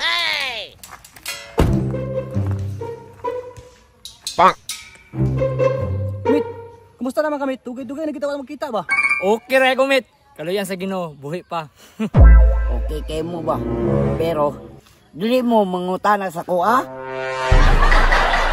Hey! Bang! Mit, kumusta naman kami? Dugay-dugay na kita wala magkita ba? Okay ra ko, mit. Kaluyan sa Ginoo, buhi pa. Okay kay mo ba? Pero dili mo mangutana sa ko, ah?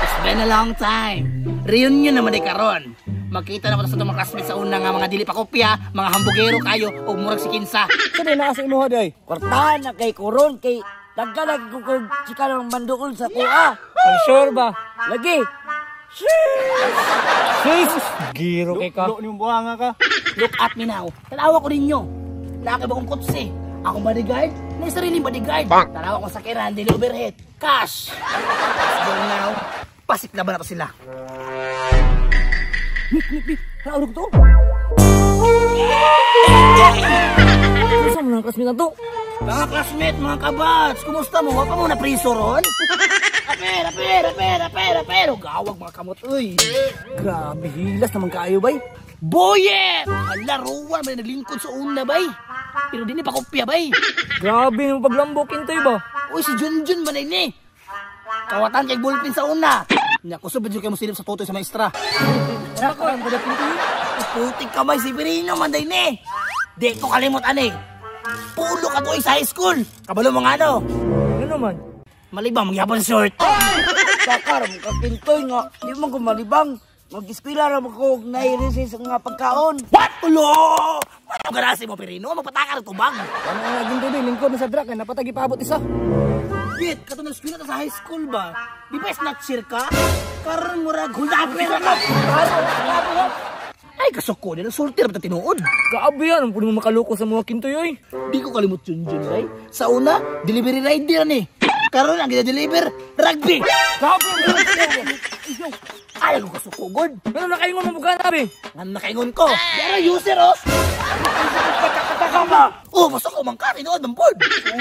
It's been a long time. Reunion naman di karon. Makita naman sa itong mga classmates sa una nga mga dili pa kopya, mga hambugero kayo o murag si Kinsa. Sa di naa sa imuha day. Kwartahan na kay koron kay daghan na ko kog chika ng manduol sa ko, ah. Pag sure ba? Lagi. Sis! Giro kay ka. Lo niyong buhanga ka. Look at me now. Tanawa ko ninyo. Naa kay bagong kotse. Akong bodyguard, may sariling bodyguard. Tanawa ko sa kiran, dili overhead. Cash. Let's go now. Pasik na ba na to sila? Mit, mit, mit. Naurog to. Saan mo ng classmate na to? Mga classmate, mga kabats, kumusta mo? Wa pa mo na priso ron? Aper, aper, aper, aper, aper. Gawag mga kamot, uy. Grabe, hilas naman kaayo bay. Boyet! Ala, ruwan, may naglingkod sa una, bay. Pero di ni pa kopya, bay. Grabe naman paglambok intoy ba? Uy, si Junjun man ni. Kawatan kay bullpen sa una. Nya kusog ba jud kay mo silip sa totoy sa maestra. Ako, ang kada pinto. Putik kamay si Pirino man day ni. Di ko kalimot ani. Pulo ka tuig sa high school. Kabalo mga ano. Ano naman? Malibang magyapon sa short. Sakar mo ka kintoy nga di man ko malibang. Mag-eskwela ra man ko og nai-recess nga pagkaon. What? Ulo! Ano garasi mo, Pirino? Magpataka ng tubang. Ano nga ginto day, lingkod na sa drak kay napatagi paabot isa. Bit, katong nag-eskwela ta sa high school ba? Di ba snatcher ka? Karon murag hulaper ka. Ay, kasuko nila. Sulti ra ba ta tinuod? Grabe yan, ang pwede mo makaloko sa mga kintoy oy. Di ko kalimot yun yun, bay. Sa una, delivery rider ni. Karon ang gina-deliver, rugby. Grabe! Ay, ako kasuko, god. Pero nakaingon mo mukha na, be. Nga nakaingon ko. Pero user, oh. Pataka ba? Oh, basta ko man ka, tinuod ng board.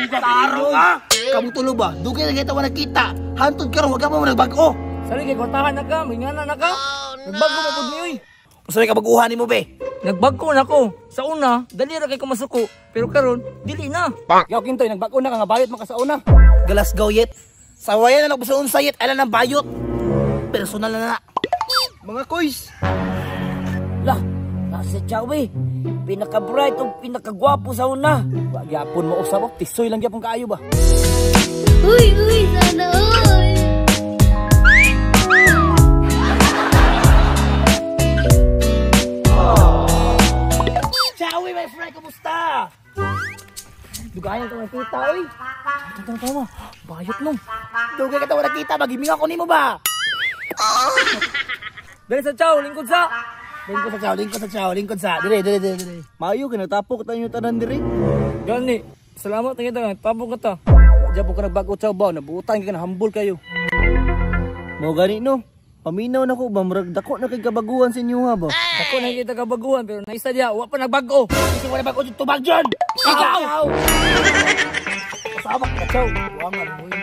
Taro ka. Kamu tulo ba? Dugay na kita wala nakita. Hantod karon wag ka mo nagbag-o. Sali kay kwartahan na ka, mingana na ka. Nagbago mo pud ni oy. Unsa may kabaguhan nimo, be? Nagbago na ko. Sa una, dali ra kay ko masuko. Pero karon, dili na. Yaw kintoy, nagbag-o na ka nga bayot man ka sa una. Galasgaw yet. Sawayan na nagbusa unsa yet, ala ng bayot. Personal na na. Mga koys. Lah, nasa Chowi. Pinaka-bright o pinakagwapo sa una. Wa gyapon mo usab, oh. Tisoy lang gyapon kaayo ba. Uy, uy, sana all. Chowi, my friend, kumusta? Dugayan ka nakita, oy. Tama tama. Bayot no. Dugay ka tawa nakita, magiminga ko nimo ba? Dali sa chow, lingkod sa. Lingkod sa chow, lingkod sa chow, lingkod sa. Dire, dire, dire, dire. Maayo kay nagtapok tayo tanan diri. Gani, salamat na kita, tabok ka ta. Diyan po ka nagbago chow ba, nabutan ka na humble kayo. Mao gani no. Paminaw na ko ba murag dako na kay kabaguhan sa inyo ha ba? Dako na kita kabaguhan pero naisa diya, wa pa nagbago. Kasi wala bago yung tubag dyan. Ikaw! Kasama ka, chow. Buwangan mo yun.